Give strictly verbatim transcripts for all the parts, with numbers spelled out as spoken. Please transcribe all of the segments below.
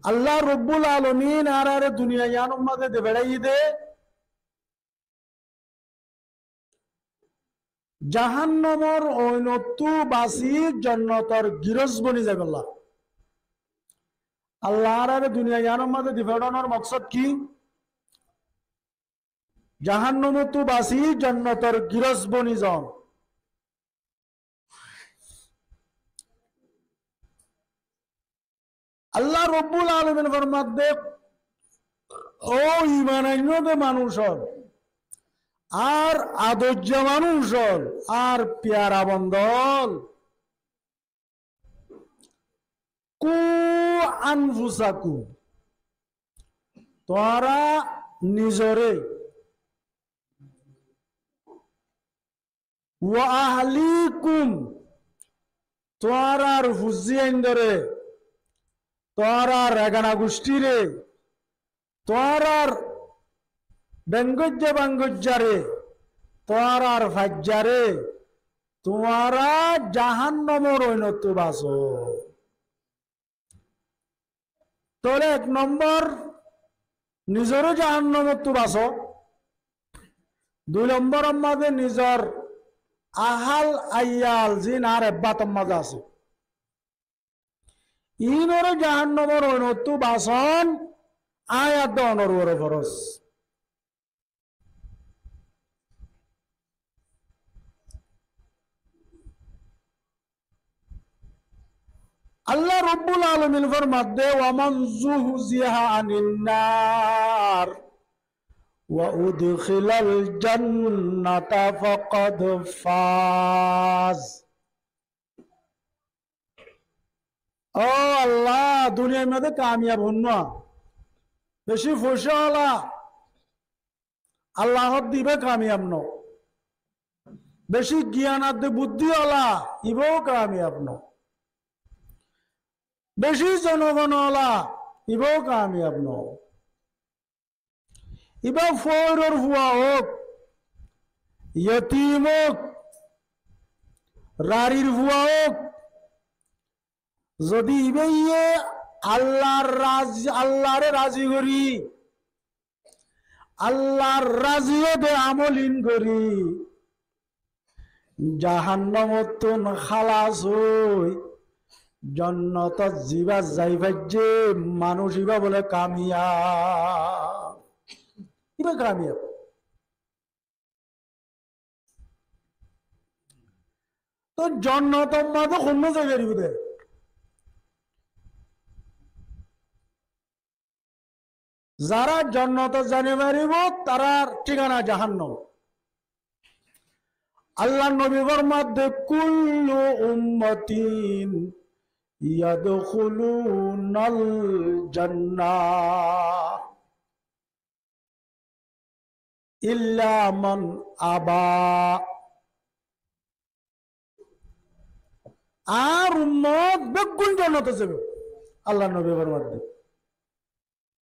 Allah Robbul Alamin añárare duniya iánor mazé de feçáiye dé, jahannomor oinottú basi jonnotor girós boni zaibolla. Allah añárare duniya iánor mazé de feçánor moksod ki? Jahannomottú basi jonnotor girós boni zon. Allah Robbul Alamin formadde, "Ó iman ainno dé manúic ól, ar adoijja manúic ól, ar piyara bonda ól, qú anfusakum, tuáñra nizoré, wa ahlikum, tuáñrar fuzzi aindoré, tuáñrar egana gucthíre, tuáñrar bengoijja bangoijjaré, tuáñrar faijjaré, tuáñra jahannomor oinottú baso." Tóile ek nombor, nizoré jahannomottú baso. Dui nombor mazé nizor ahal aiyal zin ar ebbator mazé asé, inoré jahannomor oinottú bason añára onor uore foros. Allah Robbul Alamin formadde, "Wa man zuhziha anin nar wa udkhilal jannata faqad faz." Ó Allah, duniyar mazé kamiyab honnúa? Beci foicá ola, Allah hoó dé ibá kamiyab no. Beci giyan ar dé buddí ola, ibáo kamiyab no. Beci zonogon ola, ibáo kamiyab no. Ibá foóiror fua ók, yetim ók, rarir fua ók, zodi ibáye Allar razi, Allaré razi gorí, Allar razi óde amol in gorí, jahannamottún hálas ói jonnotot zibá zai faijjé manúic, ibá bóle kamiyab. Ibá kamiyab. Tóu jonnotor mazé honnúa zai faribó dé? Zará jonnotot zai no faribó, tarár thíkana jahannam. Allar nobi formadde, "Kullu ummati yadkhulunal jannah illa man aba." Añár ummot beggún jonnotot zaibo. Allar nobi formadde,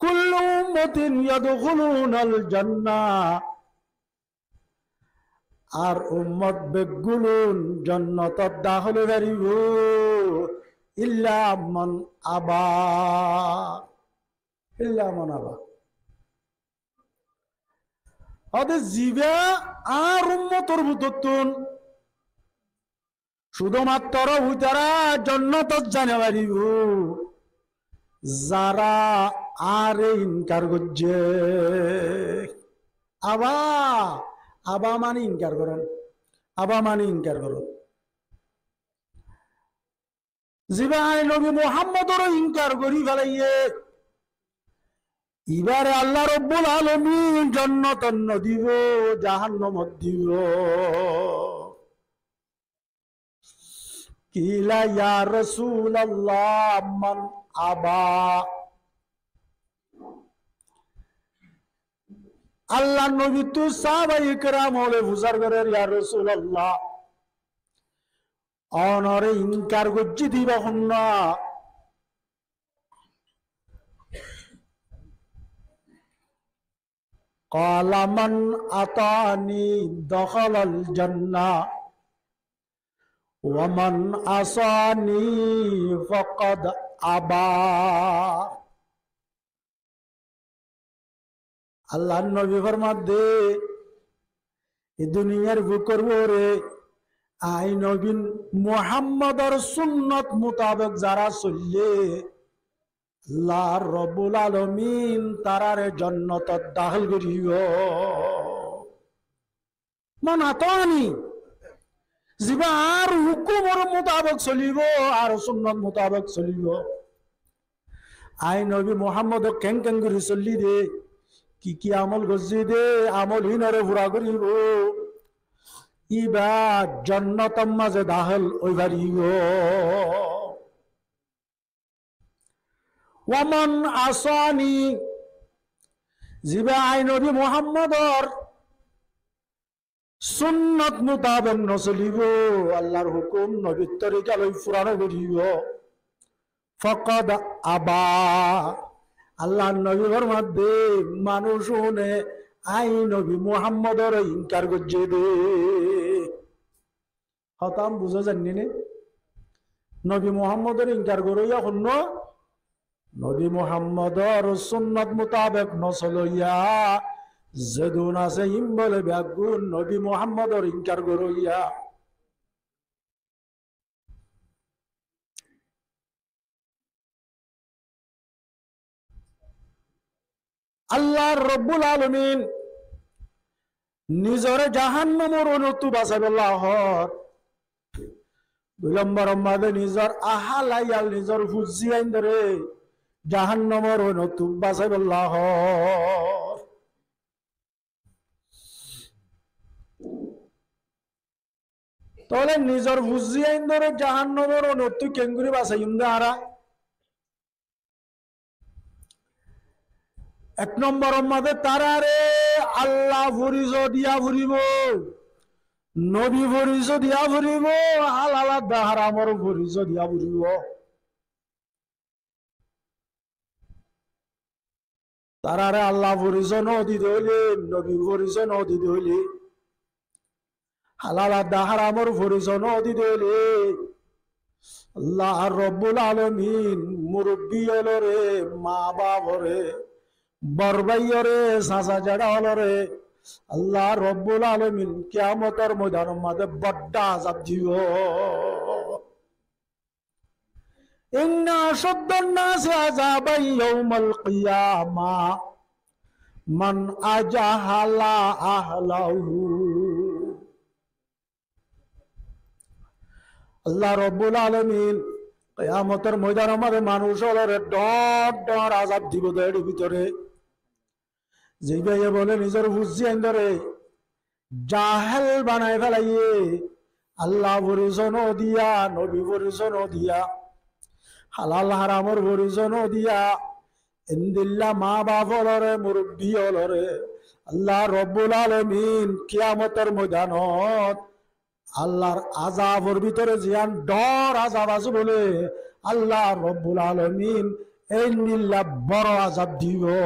"Kullu ummatin yadkhulunal jannah." Añár ummot beggún jonnotot dakhil ói faribó, illa man aba. Illa man aba. Óde zibá añár ummotor bútottún cúdu mattor fuaintará jonnotot zai no faribó, zará añáre inkar goijjé. Aba, aba mani inkar gorón. Aba mani inkar gorón. Zibá añí nobi Muhammodoré inkar gorí felaiyé, ibáre Allah Robbul Alamin jonnotot no dibó, jahannamot dibó. Qila ya Rasulallah, man aba? Allar nobittú sahabaye keram ókkole fusár gorér, ya Rasulallah, onoré inkar goijjé dé ibá honnúa? Qala man ata'ani dakhalal jannah, wa man asani faqad aba. Allar nobi formadde, e duniyar bukor uore añí nobi Muhámmodor sunnot mutabek zará soille, Allah Robbul Alamin tarare jonnotot dahil goribo. Man ata'ani, ziba añár hukumor mutabek solibo, añár sunnot mutabek solibo. Añí nobi Muhámmode keén keén gori solli de, ki ki amol gojji de, amol inore fura goribo, iba jonnotor maze dahil oi faribo. Wa man asani, ziba añí nobi Muhámmodor sunnot mutabek nosolibo, Allar hukum nobir torika loi fura nogoribo, faqad aba. Allar nobi formadde, manúic une añí nobi Muhámmodore inkar gojje de. Hotá buzá zainne? Nobi Muhámmodore inkar goróya honnúa? Nobi Muhámmodor sunnot mutabek nosoloya zedún asé, ín bole beggún nobi Muhámmodor inkar goróya. Allah Robbul Alamin nizore jahannamor óinottú basaibálla hoór. Dui lombor maze nizor ahálayal, nizor fuain dore jahannamor óinottú basaibálla hoór. Tóile nizor fuain dore jahannamor óinottú keéngori basaiyum de añára? Ek lombor maze tarare Allah foriso diya foribo, nobi foriso diya foribo, halal ar haramor foriso diya foribo. Tarare Allah foriso no dite óile, nobi foriso no dite óile, halal ar haramor foriso no dite óile, Allah Robbul Alamin murubbi ólore, ma bafore, bor báiyore, sasa jeda ólore Allah Robbul Alamin kiyamotor moidanor maze bodda azab dibo. Inna ashaddan nasi azaban yawmal qiyamah man ajhala ahlahu. Allah Robbul Alamin kiyamotor moidanor maze manúic ólore dhoóñr dhoóñr azab dibo de, er bútore zibaye bole nizor fuain dore jahel banai félaiye, Allah foriso no diya, nobi foriso no diya, halal haramor foriso no diya, endilla ma baf ólore, murubbi ólore, Allah Robbul Alamin kiyamotor moidanot Allar azabor bútore ziyán dhoóñr azab asé bole, Allah Robbul Alamin endilla boro azab dibo.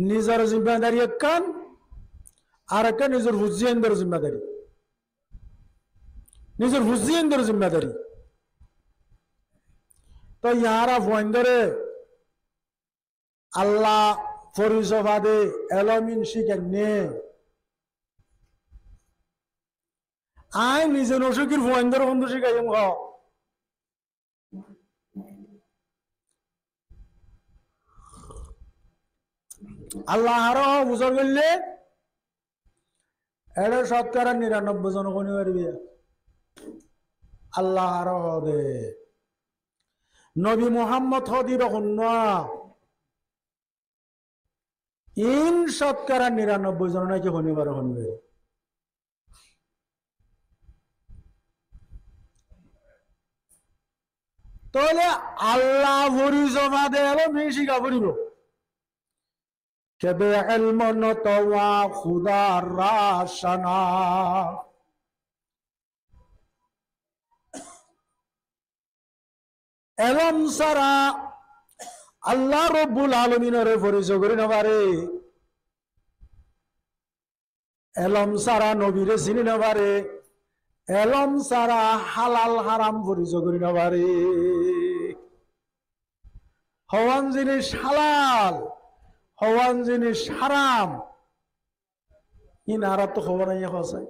Nizor zimmadari ekkán, ar ekkán nizor fuain dor zimmadari. Nizor fuain dor zimmadari. Toi añára fuain dore Allah foriso fade elóm in cíkainne? Añí nize no cíkir fuain dore hondilla cíkaiyum hoó? Allah añáre hoó buzar goille, ere cótkara niranobboi zone hoi no faribo. Allah añáre hoó de. Nobi Muhámmod hoó de íba honnúa? Ín cótkara niranobboi zone náki hoi no fare, hoi no fare. Tóile Allah foriso fade elóm in cíka foribo. Ke be elmo notowa Khuda ra sana. Elóm sára Allah Robbul Alaminore foriso gori no fare. Elóm sára nobire sini no fare. Elóm sára halal haram foriso gori no fare. Hoón zinis hálal, hoón zinis háram, ín añáráttu hóbor nái hoó sai.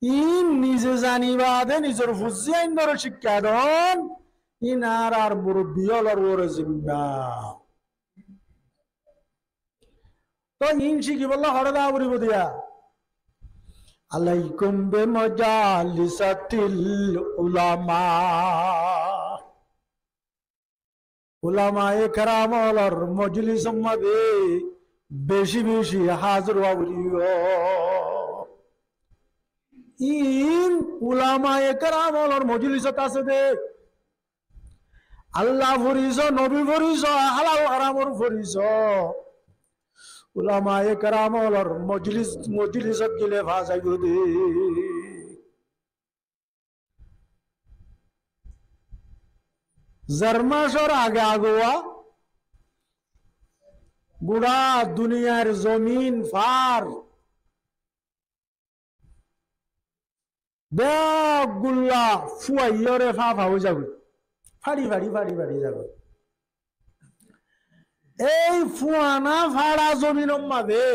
Ín nize zani baade nizor fuain ókkolore cíkka don, ín añárar murubbi ókkolor uore zimma. Toi ín cíkibolla hoçé zaa foribó diya. Alaikum bimajalisatil ulama. Ulamaye keram ókkolor mojlisor maze beci beci házir ówa foribó. Ín ulamaye keram ókkolor mojlisot asé de. Allah foriso, nobi foriso, hálal háramor foriso. Ulamaye keram ókkolor mojlis, mojlisot gile fa zaibo de. Zer masor age age uwa gura duniyar zomin far beggúlla fuaiyóre fa fa ói zagói. Fari fari, fari fari zagói. Ei fuana fara zominor maze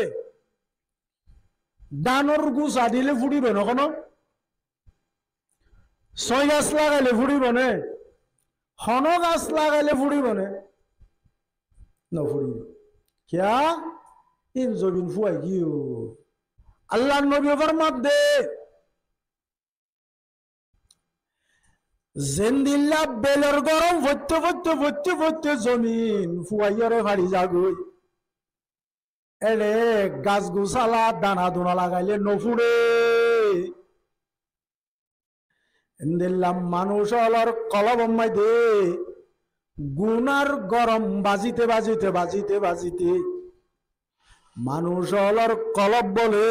danor gusa dile furibo né hono? Sói gas lagaile furibo né? Hono gas lagaile furibo né? No furibo. Kiya? Ín zomin fuai giyói. Allar nobi formadde, zendilla belor gorom foitte foitte foitte foitte zomin fuaiyóre fari zagói. Ere gas gusala dana duna lagaile no fure. Endilla manúic ókkolor kolobor maze gunar gorom bazite bazite bazite bazite manúic ókkolor kolob bole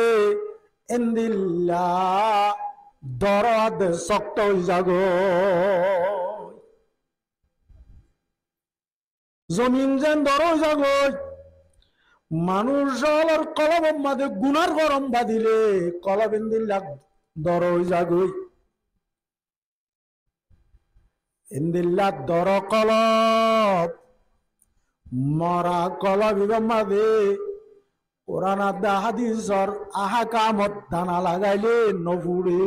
endilla doro adde sokto ói zagói. Zomin zen doro ói zagói, manúic ókkolor kolobor maze gunar gorom bazile kolob endilla doro ói zagói. Endilla doro kolob, mora kolob ibár maze Kuran adde hadisor ahkamot dana lagaile no fure.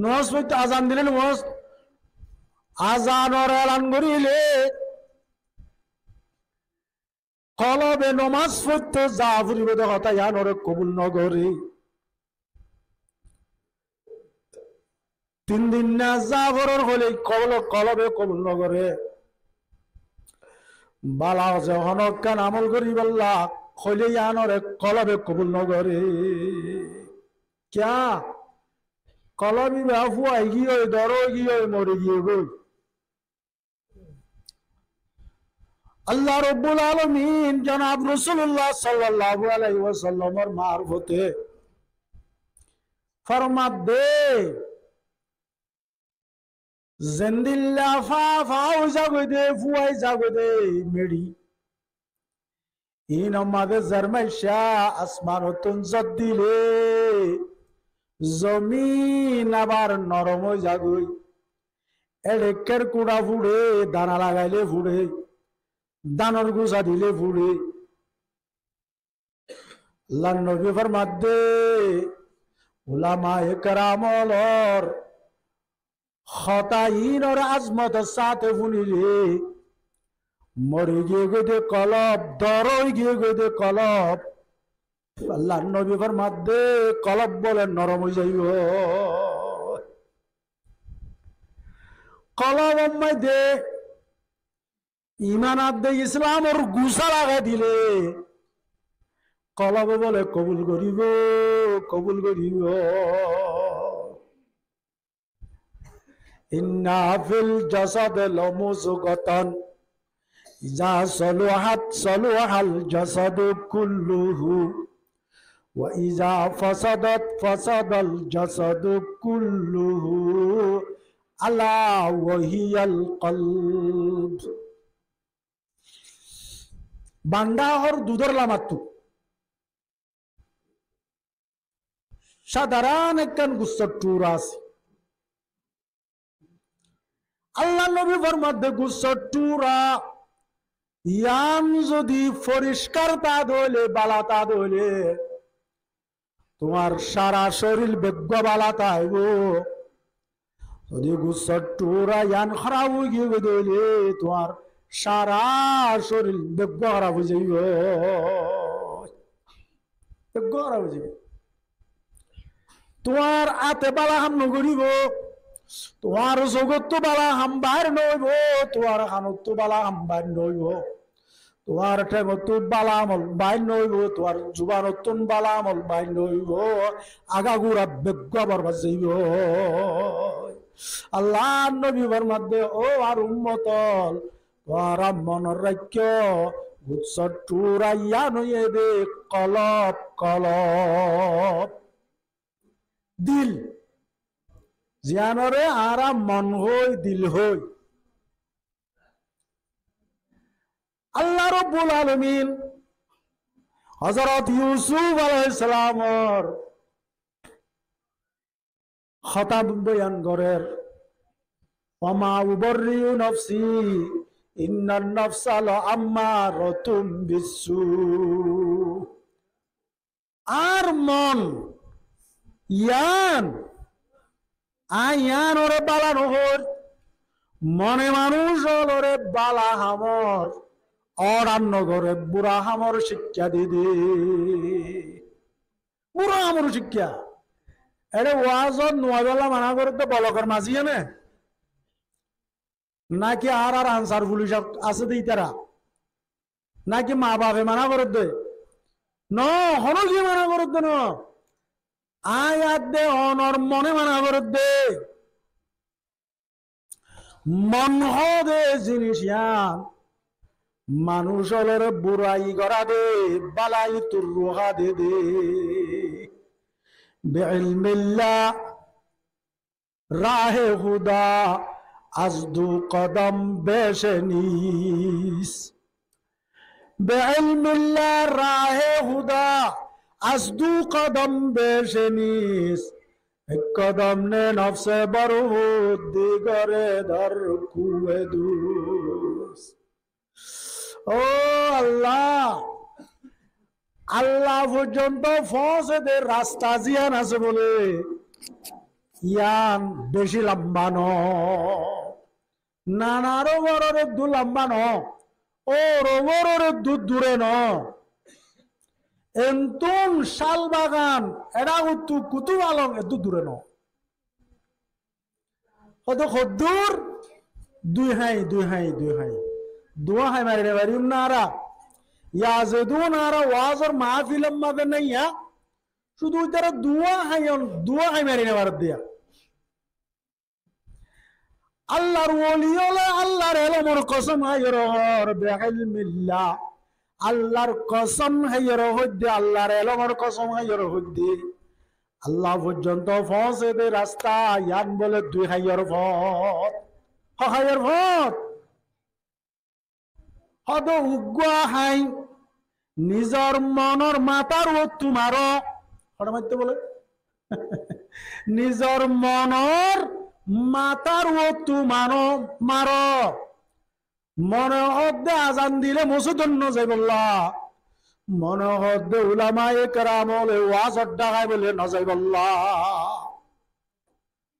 Nomaz foitto, azan dile nomaz, azanor elan gorile kolobe nomaz foitto za foribo de hotá, iyanore kobul no gore. Tin din na za foror hoile kolo-, kolobe kobul no gore. Bala ze hono ekkán amol goribolla hoile iyanore kolobe kobul no gore. Kiya? Kolob ibá fuai giyói, doro ói giyói, mori giyói. Allah Rabbul Alamin jonab Rosulullah sallallahu alaihi wasallamor marfote formadde, zendilla fa fa ói zagói de, fuai zagói de, meri. Inor maze zer maicá asmanottún zot dile zomin abar norom ói zagói. Ere kerkura fure, dana lagaile fure, danor gusa dile fure. Allar nobi formadde, ulamaye keram ókkolor hotá inor azmotor sáte funile, mori giyé goi de kolob, doro ói giyé goi de kolob, Allar nobi formadde kolob bole norom ói zaibo. Kolobor maze iman adde Islamor gusa lagai dile kolobe bole kobul goribo, kobul goribo. إن في الجسد لمضغة إذا صلحت صلح الجسد كله وإذا فسدت فسد الجسد كله ألا وهي القلب. Banda hór dudór lamattu. Sadaran ekkán gussór thur asé. Allar nobi formadde, gussór thura yián zodi foriskar táke de óile, bála táke de óile, tuáñr sára córil beggúa bála táibo. Zodi gussór thura yián háraf ói giyé de óile, tuáñr sára córil beggúa háraf ói zaibo. Beggúa háraf ói zaibo. Tuáñr áte bála ham nogoríbo, tuáñr zogóttu bála ham baáir noóibo, tuáñr hanottu bála ham baáir noóibo, tuáñr théngottu bála amol baáir noóibo, tuáñr zubanottún bála amol baáir noóibo, agagura beggúa borbad zaibo. Allar nobi formadde, ó añár ummotol, tuáñra monot raikkó, gussór thura yián óiye de kolob, kolob. Dil. Ziyanore añára mon hoi, dil hoi. Allah Rabbul Alamin Hozorot Yusuf alaihissalamor hotá boyan gorer, "Wa ma ubarri'u nafsi, innan nafsa la ammaratun bissu." Añár mon yián, añí yiánoré bála nohoóir, mone manúic ólore bála hamor órdar nogoré, bura hamor cikká dede. Bura hamor cikká. Ére wazot nuaibálla mana gorédde bolokor maziyé né? Náki añárar ansar fulic asé de ítara? Náki mabafe mana gorédde? No, honókiye mana gorédde no. Añí adde onor mone mana gorédde. Mon hoóde zinis yián, manúic ólore burai gorá de, bálai turruhá de de. Be ilmillah rahe Huda az du kodom beshe nist. Be ilmillah rahe Huda az du kodom beshe nist. Ek kodom ne nafse barhud, digare dar kuwe dust. Ó Allah, Allah foijjonto foóñse de rasta ziyán asé bóle, yián beci lamba no. Nanar uore eddur lamba no, uore eddur dure no. Entún cál bagan, eçé uttú kutú balong eddur dure no. Hoddúr, hoddúr, dui háñi, dui háñi, dui háñi. Duwá háñi mari no farim né añára. Yá zedún añára wazor mahfilor maze naiya, cúdu ítara duwá háñi, duwá háñi mari no faredde. Allar woli óle Allar elomor kosom háiyoré hoór, be ilmillah. Allar kosom háiyoré hoóidde, Allar elomor kosom háiyoré hoóidde. Allah foijjonto foóñse de rasta yián bóle dui háñiyor fot. Ho háñiyor fot? Hoóde uggúa háñi nizor monor matár uottú maró. Hoçé maitté bóle? Nizor monor matár uottú maró, maró. Mone hoódde azan dile mosóidot no zaibolla. Mone hoódde ulamaye keram óle wazot dhákai bóle no zaibolla.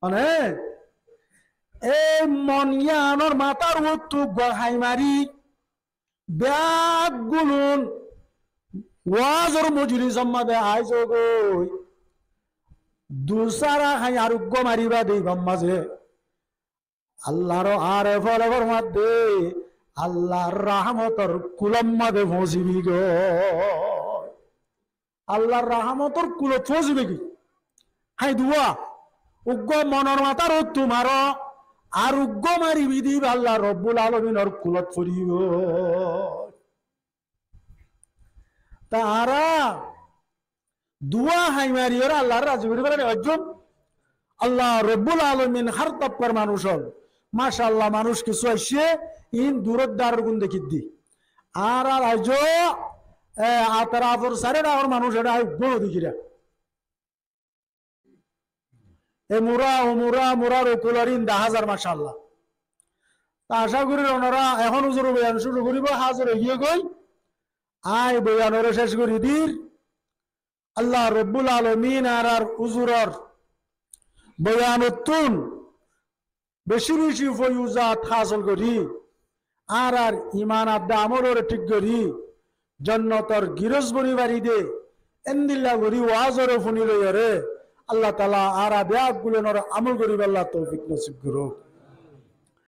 Mane, ei mon yiánor matár uottú uggúa háñi mari, beggún wazor mojlisor maze aizogói, dusára háñi ar uggúa mariba de ibar maze. Allar aref óle formadde, Allar rahámotor kulor maze foóñsibi goi. Allar rahámotor kulot foóñsibi goi. Háñi duwá, uggúa monor matár uottú maró, ar uggúa maribi de iba Allah Rabbul Alaminor kulot foribo. Te añára duwá háñi mari óre Allaré razi gorí félai no faijjum. Allah Rabbul Alamin hár tobkar manúic ól. Macallah, manúic kissú aiccé, iín duror dáror gún dekír de. Añára aijjó, e, atarafor sairó dhakor manúic eçé añí uggúa no dekír. E mura, o mura, murar o kulor iín daházar, macallah. Te acá gorír onora ehón uzuror boyan cúru goríbou, házir ói giyé goi. Añí boyanoré céc gorí dir. Allah Robbul Alamin añárar uzuror boyanottún beci beci foizat hásil gorí, añárar iman ar amoloré thík gorí, jonnotor girós boni fari de, endilla gorí wazoré fúni loiyóre, Allah taala añára beggúnore amol goríballa toufik nosib gorouk.